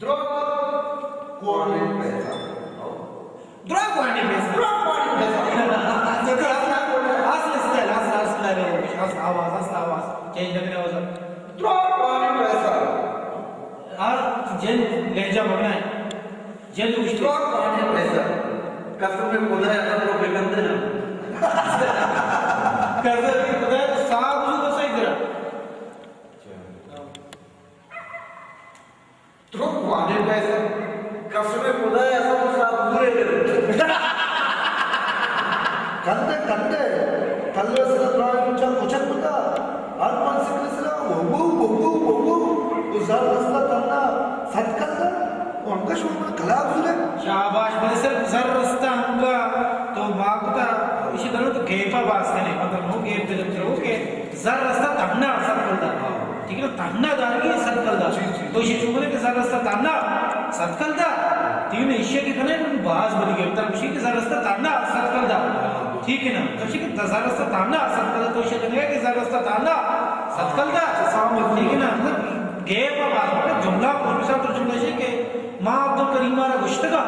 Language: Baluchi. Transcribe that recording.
درو کوانی پیسہ۔ درو کوانی پیسہ۔ درو کوانی پیسہ۔ اصل اسٹائل، اصل، اصل اسٹائل ہے، اصل آواز، اصل آواز چینج نہ کرے، آواز۔ درو کوانی پیسہ۔ ہر جن لہجہ بنائے۔ جن گوشت۔ درو کوانی پیسہ۔ قسم خدا ہے، تو بگندے نا۔ قسم خدا ہے، تو صاحب جو بس ادھر۔ درو کوانی پیسہ۔ قسم خدا ہے، تو صاحب پورے دے۔ کندے، کندے، کلوے سر دراج چا کچک بوتا۔ ہر پنچ سکل سرا، وو، وو، وو، وو، وو، وو۔ تو زر رستہ تھنا، ست کلدار، تو انگا شما من کلاگ زورے۔ شاباش، بلے سر زر رستہ انگا، تو ما کتا، ایشی درو تو گیپا باز کنے، مطلب نو گیپ دے جب ترو کہ زر رستہ تھنا ست کلدار۔ ٹھیک ہے نا؟ تھنا دارگی ست کلدار۔ جی، جی۔ تو ایشی چو بولے کہ زر رستہ تھنا ست کلدار۔ ٹھیک ہے نا؟ ایشی کہ کنے باز بڑی گیپ تر، ایشی کہ زر رستہ تھنا ست کلدار۔ ٹھیک ہے نا؟ تو چی کہ زر رستہ تھنا ست کلدار، تو ایشی کنگا کہ زر رستہ تھنا ست کلدار۔ ٹھیک ہے نا؟ مطلب، گیپ ءَ باز، مطلب، جملہ، مثال تو جملہ چی کہ ما عبدالکریم ءَ را گوشتگا۔